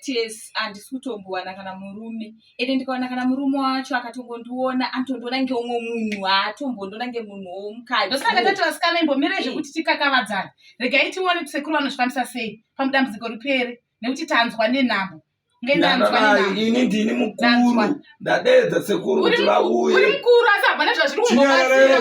Yes, handisi kutombowana kana murume ende ndikawana kana murume wacho akatongondiona anotondiona ngeumwe munhu haatombondiona ngemunhu womukadzi. Ndosaka tati vasikana imbomirai zvekuti tikakavadzana. Regai tione kuti sekuru vanozvifambisa sei pamudambudziko ripere nekuti tanzwa nenhamo. Ngandanai, ini ndini mukuru ndadeedza sekuru kuti vauye. Uri mukuru asi hapana zvazviri kumbobatsira.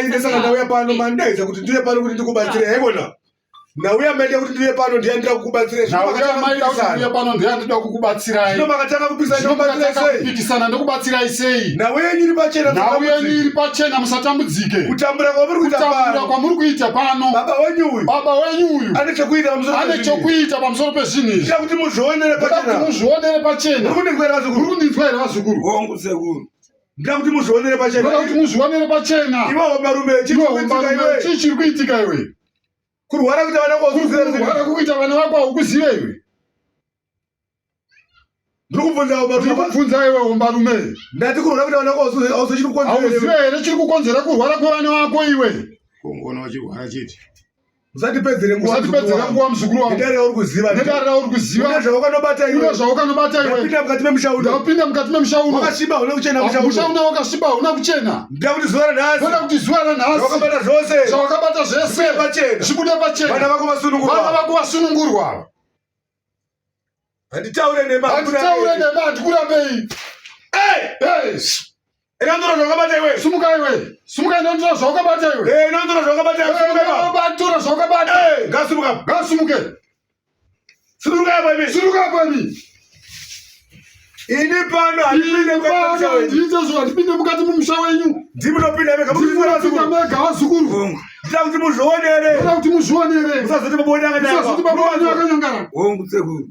Ndosaka ndauya pano mandaidza kuti ndiuye pano kuti ndikubatsire haikona. Ndauya maida kuti ndiuye pano ndiye ndida kukubatsirai. Ndauya maida kuti ndiuye pano ndiye ndida kukubatsirai. Zvino makatanga kupikisana ndokubatsirai sei? Kupikisana ndokubatsirai sei? Nhau yenyu iri pachena. Nhau yenyu iri pachena musatambudzike. Kutambura kwamuri kuita pano. Kutambura kwamuri kuita pano. Baba wenyu uyu. Baba wenyu uyu. Ane chokuita pamusoro Ane chokuita pamusoro pezvinhu izvi. Ndida kuti muzvionere pachena. Ndida kuti muzvionere pachena. Muri kundinzwa here vazukuru? Muri kundinzwa here vazukuru? Hongu sekuru. Ndida kuti muzvionere pachena. Ndida kuti muzvionere pachena. Iwe hombarume, chii chiri kuitika iwe? Chii chiri kuitika iwe? Kurwara kuita vana vako haukuzive. Kurwara kuita vana vako haukuzive iwe. Ndiri kubvunza hombarume. Ndiri kubvunza iwe hombarume. Ndati kurwara kuita vana vako hauzive chiri kukonzera. Hauzive here chiri kukonzera kurwara kwevana vako iwe? Kungoona vachirwara chete. Usatipedzere nguva. Usatipedzere nguva muzukuru wangu. Nedare rauri kuziva. Nedare rauri kuziva. Une zvaukanobata iwe. Une zvaukanobata iwe. Ndapinda mukati memusha uno. Ndapinda mukati memusha uno. Wakasviba huna kuchena musha uno. Musha uno wakasviba huna kuchena. Ndida kuti zuva ranhasi. Ndida kuti zuva ranhasi. Zvawakabata zvose. Zvawakabata zvese. Zvibude pachena. Zvibude pachena. Vana vako vasunungurwa. Vana vako vasunungurwa. Handitaure nhema. Handitaure nhema handikurambei. Hey! Hey! Inondora zvawakabata iwe. Sumuka iwe. Sumuka inondora zvawakabata iwe. Eh, inondora zvawakabata iwe. Sumuka iwe. Tora zvawakabata. Eh, ngasumuka. Ngasumuke. Suduruka apo imi. Suduruka apo imi. Ini pano handipinde pano handiite zvo handipinde mukati mumusha wenyu. Ndimi munopinda mega munopinda mega vazukuru. Ndida kuti muzvionere. Ndida kuti muzvionere. Musazoti baba wenyu akanyangara. Musazoti baba wenyu akanyangara. Hongu sekuru.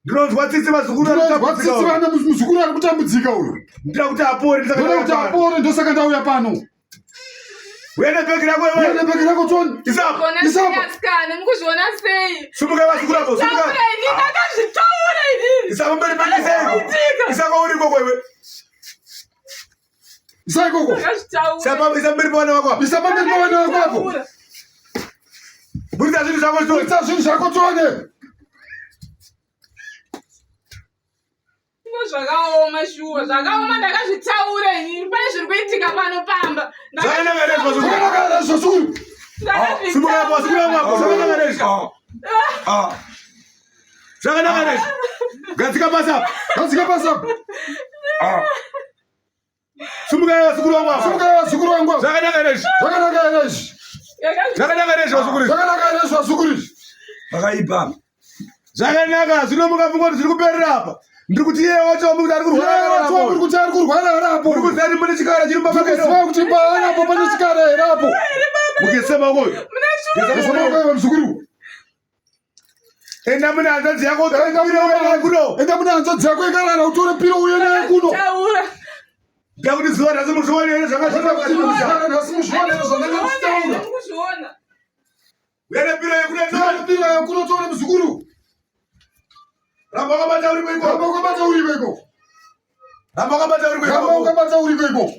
Ndinonzwa tsitsi vazukuru vari Ndinonzwa tsitsi vana muzukuru ari kutambudzika uyu. Ndida kuti apore ndosaka ndauya kuti apore ndosaka ndauya pano. Uya nebhegi rako iwe. Uya nebhegi rako Tony. Isapa. Isapa. Asikana, mukuzviona sei? Sumuka vazukuru apo, sumuka. Taura ini ndakazvitaura ini. Isapa mberi pake sei? Isapa uri ikoko iwe. Isa ikoko. Ndakazvitaura. Isa mberi pavana vako. Isa pamberi pavana vako apo. Buritsa zvinhu zvako tione. Buritsa zvinhu zvako tione. Zvakaoma shuwa, zvakaoma ndakazvitaura ini. Pane zviri kuitika pano pamba. Zvakanaka here izvo? Zvakanaka here izvo sukuru? Simuka apo, simuka apo, zvakanaka here izvo? Zvakanaka here izvo? Gadzika pasi apa. Gadzika pasi apa. Simukai vazukuru vangu ava. Simukai vazukuru vangu ava. Zvakanaka here izvi? Zvakanaka here izvi? Zvakanaka here izvi vazukuru? Zvakanaka here izvi vazukuru izvi? Vakaipa. Zvakanaka zvino mukafunga kuti zviri kuperera apa. Ndiri kuti iye wacho wamuri kuti ari kurwara here apo. Muri kuti ari kurwara here apo. Muri kuziva kuti pane chikara chiri mumba make. Muri kuziva kuti paari apo pane chikara here apo. Mugezese maoko uyo. Mugezese maoko uyo muzukuru. Enda mune hanzvadzi yako utore piro uye naye kuno. Enda mune hanzvadzi yako ikarara utore piro uye naye kuno. Taura. Nda kuti zuva nhasi muzvione here zvakashata mukati memusha. Nhasi muzvione here zvandanga ndichitaura. Muzviona. Uye nepiro yekuno tore. Piro yekuno tore muzukuru. Ramba wakabata uriko ikoko. Ramba wakabata uriko ikoko. Ramba wakabata uriko ikoko. Ramba wakabata uriko ikoko.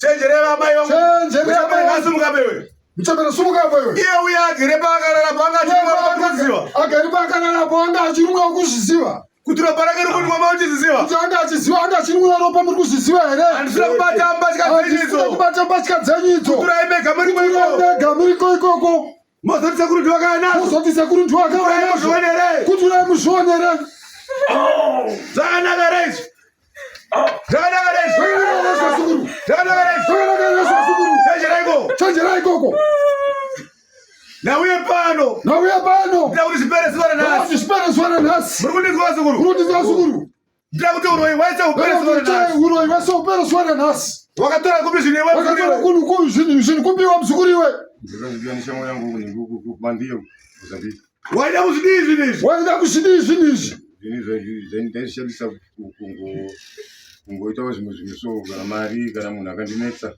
Chenjerera amai vangu. Chenjerera amai vangu. Sumuka bewe. Muchembere sumuka apo iwe. Iye uya agere paakarara po anga achirumwa kuzviziva. Agere paakarara po anga achirumwa kuzviziva. Kuti ropa rake riri kunwa mauchiziziva. Kuti anga achiziva anga achirumwa ropa muri kuzviziva here? Handisina kubata mbatya dzenyu idzo. Handisina kubata mbatya dzenyu idzo. Kuturai mega muri ikoko. Mega muri ikoko. Mozoti sekuru ndiwo akauya nazvo. Mozoti sekuru ndiwo akauya nazvo. Muzvionere. Kuturai muzvionere. Zvakanaka here izvi? Zvakanaka here izvi? Zvakanaka here izvi sekuru? Zvakanaka here izvi? Zvakanaka here izvi sekuru? Chenjerai ikoko. Chenjerai ikoko. Nauye pano. Nauye pano. Ndida kuti zvipere zuva ranhasi. Kuti zvipere zuva ranhasi. Muri kundinzwa sekuru? Muri kundinzwa sekuru? Ndida kuti uroyi hwese hupere zuva ranhasi. Uroyi hwese hupere zuva ranhasi. Wakatora kupi zvinhu iwe? Wakatora kunhu kupi zvinhu zvinhu kupi iwe muzukuru iwe? Ndakazvipiwa neshamwari yangu kubandiyo Mozambique. Waida kuzvidii zvinhu izvi? Waida kuzvidii zvinhu izvi? Zvinhu izvi ndaizvishandisa kungoitawo zvimwe zvinhu so kana mari kana munhu akandinetsa.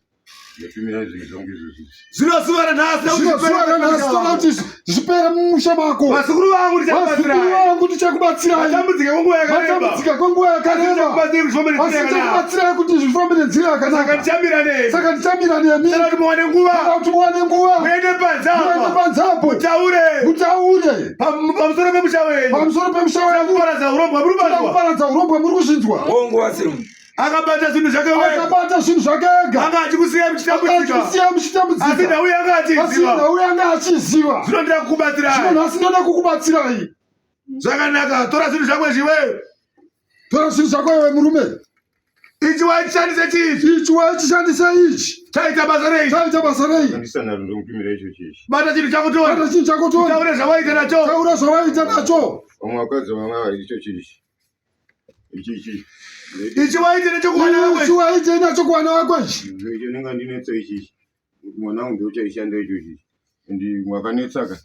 Ndatumira zvinhu zvangu izvozvi. Zvino zuva ranhasi Zvino zuva ranhasi toda kuti zvipere mumusha mako. Vazukuru vangu Vazukuru ndichakubatsirai. vangu ndichakubatsirai. Matambudzika kwenguva yakareba. Matambudzika kwenguva yakareba. Ndichakubatsirai kuti zvifambe Asi nenzira yakanaka. ndichakubatsirai kuti zvifambe nenzira Saka yakanaka. ndichamira nemi. Saka ndichamira nemi. Saka kuti muwane nguva. Saka kuti muwane nguva. Muende panze Muende apa. panze apo. Mutaure. Mutaure. Pamusoro pemusha wenyu. Pamusoro pemusha wenyu. Kuparadza urombwa muri Toda kupanzwa. kuparadza urombwa muri kuzvinzwa. Hongu vasekuru. Akabata zvinhu zvake wega. Akabata zvinhu zvake ega. Anga achikusiya muchitambudzika. Akachisiya Asi muchitambudzika. nhau yanga Asi achiiziva. nhau yanga achiziva. Zvino ndida Zvino kukubatsirai. nhasi ndoda kukubatsirai. Zvakanaka. Tora zvinhu zvako zviwe. Tora zvinhu zvako iwe murume. Ichi waichishandise chii? Ichi waichishandisa ichi. Chaita basa rei? Chaita basa rei? Ndisana naro ndokutumira icho chichi. Bata chinhu chako tione. Bata chinhu chako tione. Taura zvawaita nacho. Taura zvawaita nacho. Vamwe vakadzi vanga icho chichi. Ichi ichi. Ichi waita nacho kuwana wako. Ichi waita nacho kuwana wako ichi. Icho ndinga ndinetsa ichi ichi. Mwana wangu ndochaishanda icho chichi. Ndi mwakanetsaka.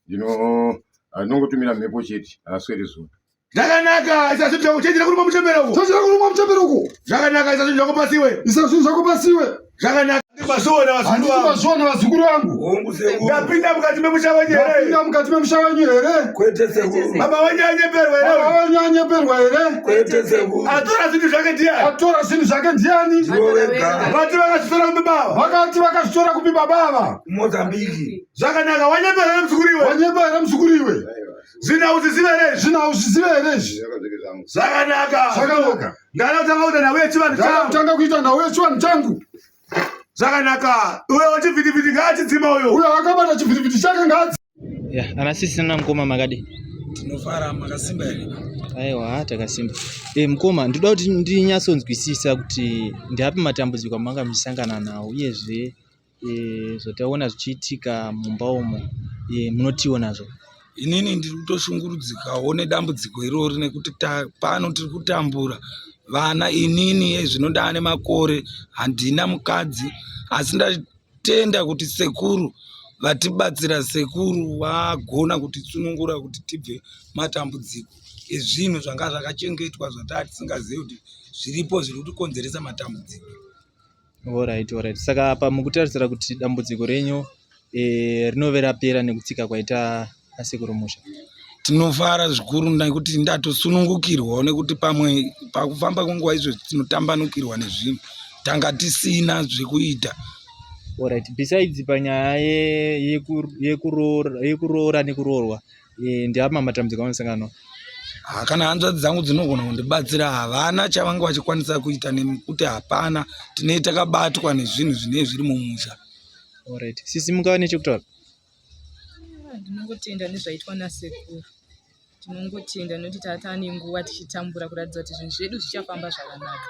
Ndino anongotumira mhepo chete haasweri zuva. Zvakanaka. Isa zvinhu zvako chenjera kuruma muchembere uko. Chenjera kuruma muchembere uko. Zvakanaka. Isa zvinhu zvako pasiwe. Isa zvinhu zvako pasiwe. Zvakanaka. Ndimazviona vazukuru Handiti vangu. mazviona vazukuru vangu. Hongu sekuru. Ndapinda mukati memusha wenyu here? Ndapinda mukati memusha wenyu here? Kwete sekuru. Baba wenyu anyeperwa here? Baba wenyu anyeperwa here? Kwete sekuru. Atora zvinhu zvake ndiani? Atora zvinhu zvake ndiani? Ndivo vega. Vati vakazvitora kupi baba? Vakati vakazvitora kupi baba ava? Mozambique. Zvakanaka. Wanyeperwa here muzukuru iwe? Wanyepa here muzukuru iwe? Zvino hauzvizive here izvi? Zvino hauzvizive here izvi? Zvakazviri zvangu. Zvakanaka. Zvakanaka. Ndada kutanga kuita nhau yechivanhu changu. Ndakutanga kuita nhau yechivanhu changu. Zvakanaka. Uyo wechivhitivhiti ngaachidzima uyo. Uyo akabata chivhitivhiti chake ngaadzi. Ya, ana sisi nana mukoma makadi. Tinofara makasimba here? Aiwa, takasimba. Eh, mukoma, ndoda kuti ndinyatsonzwisisa kuti ndeapi matambudziko amanga muchisangana nawo uyezve zvataona zvichiitika mumba umo munotiwo nazvo. Inini ndiri kutoshungurudzikawo nedambudziko irori nekuti pano tiri kutambura vana. Inini zvino ndaane makore handina mukadzi, asi ndatenda kuti sekuru vatibatsira. Sekuru vagona kutisunungura kuti tibve matambudziko ezvinhu zvanga zvakachengetwa zvataa tisingazivi kuti zviripo zviri kutikonzeresa matambudziko. Alright, alright. Saka apa mukutarisira kuti dambudziko renyu rinove rapera nekutsika kwaita asekuru musha. Tinofara zvikuru nekuti ndatosunungukirwawo nekuti pamwe pakufamba kwenguva izvo tinotambanukirwa nezvinhu tanga tisina zvekuita. Alright, besides panyaya yekuroora nekuroorwa, ndeapa matambudziko amunosangana nawo? Kana hanzvadzi dzangu dzinogona kundibatsira havana chavanga vachikwanisa kuita nekuti hapana, tinee takabatwa nezvinhu zvinee zviri mumusha. Alright. Sisi mungava nechekutaura? Ndinongotenda nezvaitwa nasekuru. Tinongotenda nekuti tata nenguva tichitambura kuratidza kuti zvinhu zvedu zvichafamba zvakanaka.